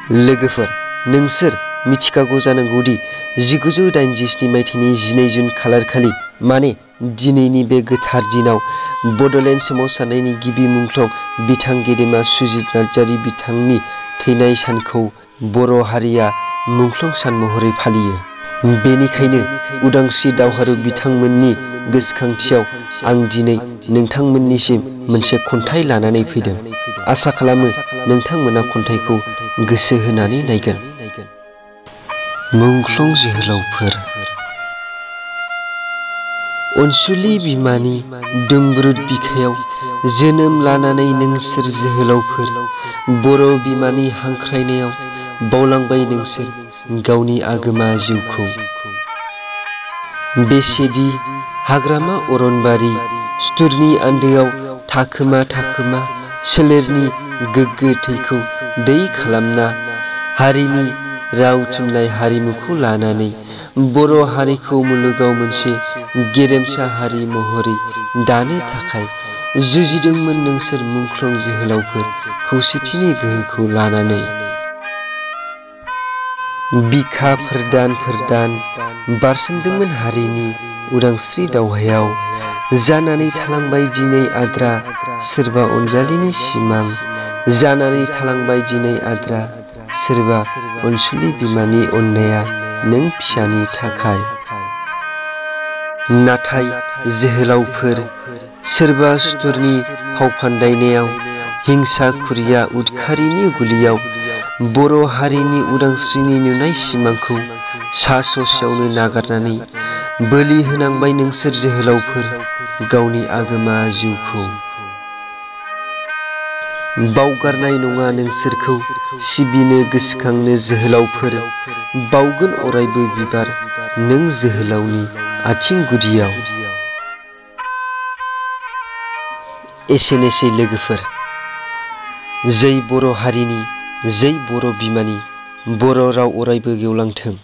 लोगोफोर, नोंसोर मिथिखागौ जानांगौदि 1987 मायथाइनि 12 जुन खालारखालि माने दिनैनि बे गोथार दिनाव बड'लेण्ड सोमावसारनायनि गिबि मुंख्लं बिथां गेदेमा सुजित नार्जारि बिथांनि थैनाय सानखौ बर' हारिया मुंख्लं सान महरै फालियो। बेनिखायनो उदांस्रि दावहारु बिथांमोननि गोसोखांथियाव आं दिनै नोंथांमोननिसिम मोनसे खन्थाइ लानानै फैदों। आसा खालामो नोंथांमोना खन्थाइखौ गोसो होनानै नायगोन। मुंख्लं जोहोलावफोर। अनसुलि बिमानि दुंब्रुद बिखायाव जोनोम लानानै नोंसोर जोहोलावफोर, बर' बिमानि हांख्रायनायाव बावलांबाय नोंसोर गावनि आगोमा जिउखौ। बेसेदि हाग्रामा अरनबारि सुथुरनि आन्दोआव थाखोमा थाखोमा सोलेरनि गोग्गो थैखौ दै खालामना हारिनि राव थुनलाइ हारिमुखौ लानानै बर' हारिखौ मुलुगाव मोनसे गेरेमसा हारि महरै दानो थाखाय जुजिदोंमोन नोंसोर मुंख्लं जोहोलावफोर खौसेथिनि गोहोखौ लानानै। बिखा फोरदान फोरदान बारसोमदोंमोन हारिनि उदांस्रि दावहायाव, जानानै थालांबाय दिनै आद्रा सोरबा अनजालिनि सिमां, जानानै थालांबाय दिनै आद्रा सोरबा अनसुलि बिमानि अननाया नों फिसानि थाखाय। नाथाय जोहोलावफोर, सोरबा सुथुरनि फाव फान्दायनायाव, हिंसा खुरिया उदखारिनि गुलियाव बर' हारिनि उदांस्रिनि नुनाय सिमांखौ सा ससेयावनो नागारनानै बोलि होनांबाय नोंसोर जोहोलावफोर गावनि आगोमा जिउखौ। बावगारनाय नङा नोंसोरखौ सिबिनो गोसोखांनो जोहोलावफोर, बावगोन अरायबो बिबार नों जोहोलावनि आथिं गुदियाव। एसेनोसै लोगोफोर। जै बर' हारिनि, जै बर' बिमानि, बर' राव अरायबो गेवलांथों।